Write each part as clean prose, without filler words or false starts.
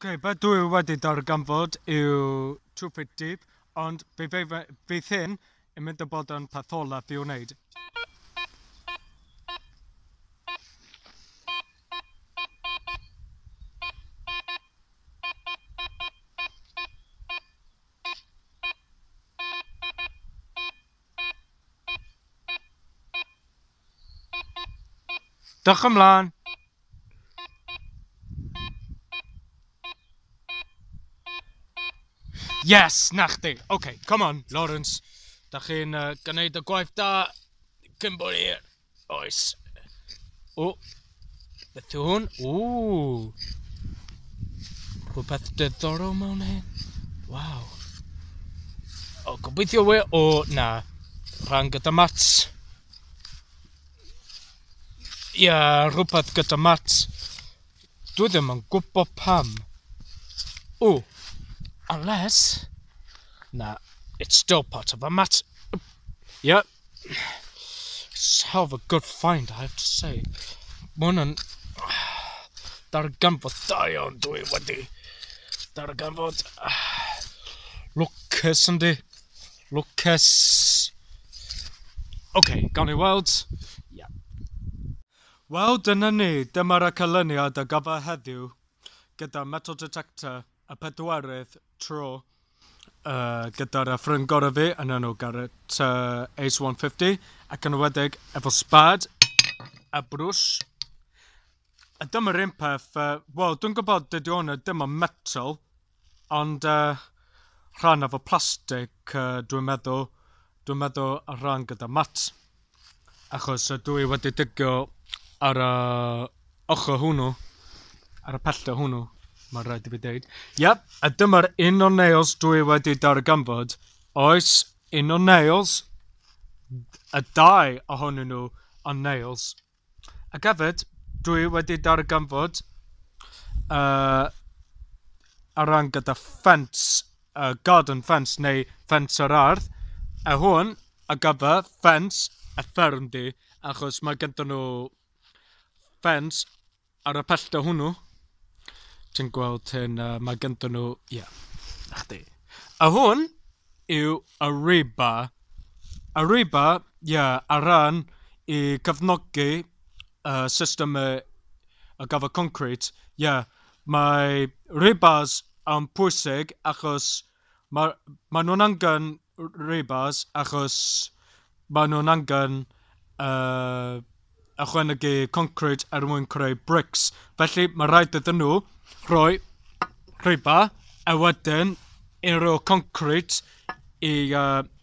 Oce, be dwi wedi darganfod yw 2 feet deep, ond fydd hyn yn mynd i bod yn peth olaf i'w wneud. Dewch ymlaen! Yes, na chdi. OK, come on, Lawrence. Da chi'n gwneud y gwaith da cyn bo hir. Oes. O, beth yw hwn? O, rhywbeth diddorol mewn hyn. Waw. O, gobeithio we... O, na. Rhan gyda mats. Ia, rhywbeth gyda mats. Dwi ddim yn gwybod pam. O, unless... Na, it's still part of a mat. Yep. It's hell of a good find, I have to say. Mae hwn yn darganfod da iawn dwi wedi darganfod. Lwcus yndi? Lwcus. OK, gawn ni weld. Yeah. Wel, dyna ni. Dyma'r canlyniad a gafo heddiw gyda metal detector y pedwerydd tro gyda'r ffrind gorau fi yn enw Garrett Ace 150 ac yn enwedig efo spad a brwsh. A dyma'r un peth, wel, dwi'n gwybod dydy hwn ddim yn metal, ond rhan efo plastig, dwi'n meddwl y rhan gyda mat. Achos dwi wedi digio ar y ochr hwnnw, ar y pellter hwnnw, mae'n rhaid i fi dweud. Yep, a dyma'r un o nails dwi wedi darganfod. Oes, un o nails, y dau ohonyn nhw yn nails. Ac hefyd, dwi wedi darganfod y rhan gyda ffens, garden fence neu ffens yr ardd. A hwn, a gyfer ffens y ffermdy, achos mae gyda nhw ffens ar y pellter hwnnw. Ti'n gweld hyn, mae gyda nhw, ie, yeah, na chdi. A hwn yw y rebar. Y rebar, ie, yeah, ar ran i cefnogi system y gyfer concrete. Ie, yeah, mae rebars yn pwysig achos mae nhw'n angen rebars achos mae nhw'n angen ychwanegu concrete er mwyn creu bricks. Felly mae rhaid iddyn nhw rhoi rebar a wedyn unrhyw concrete i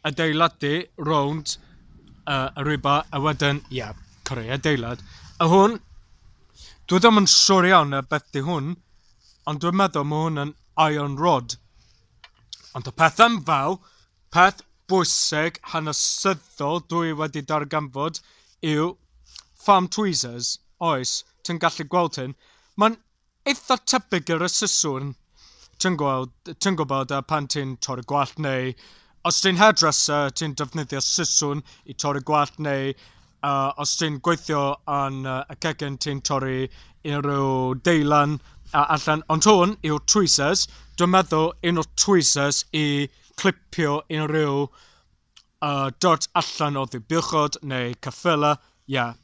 adeiladu rownd y rebar a wedyn, ie, yeah, creu adeilad. A hwn, dwi ddim yn siŵr iawn beth di hwn, ond dwi'n meddwl mae hwn yn iron rod. Ond y peth enfawr, peth bwysig hanesyddol dwi wedi darganfod yw farm tweezers. Oes, ti'n gallu gweld hyn. Mae'n eitha tebyg i'r siswrn. Ti'n gwybod pan ti'n torri gwallt neu os ti'n hairdresser, ti'n defnyddio siswrn i torri gwallt neu os ti'n gweithio yn y cegin, ti'n torri unrhyw deilan allan. Ond hwn yw tweezers. Dwi'n meddwl un o tweezers i clipio unrhyw dirt allan o ddibuchod neu ceffyla. Yeah.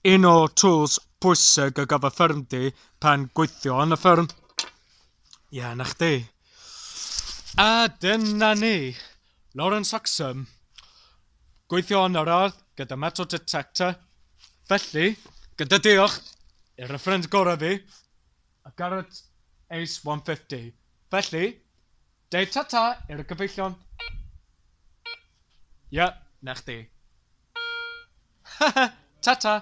Un o tools pwysig ar gyfer ffermdy pan gweithio yn y fferm. Ie, yeah, na chdi. A dyna ni. Lawrence Huxham. Gweithio yn yr ardd gyda metal detector. Felly, gyda diolch i'r ffrind gorau fi, a Garrett Ace 150. Felly, deud ta-ta i'r gyfeillion. Ie, yeah, na chdi. Ta-ta!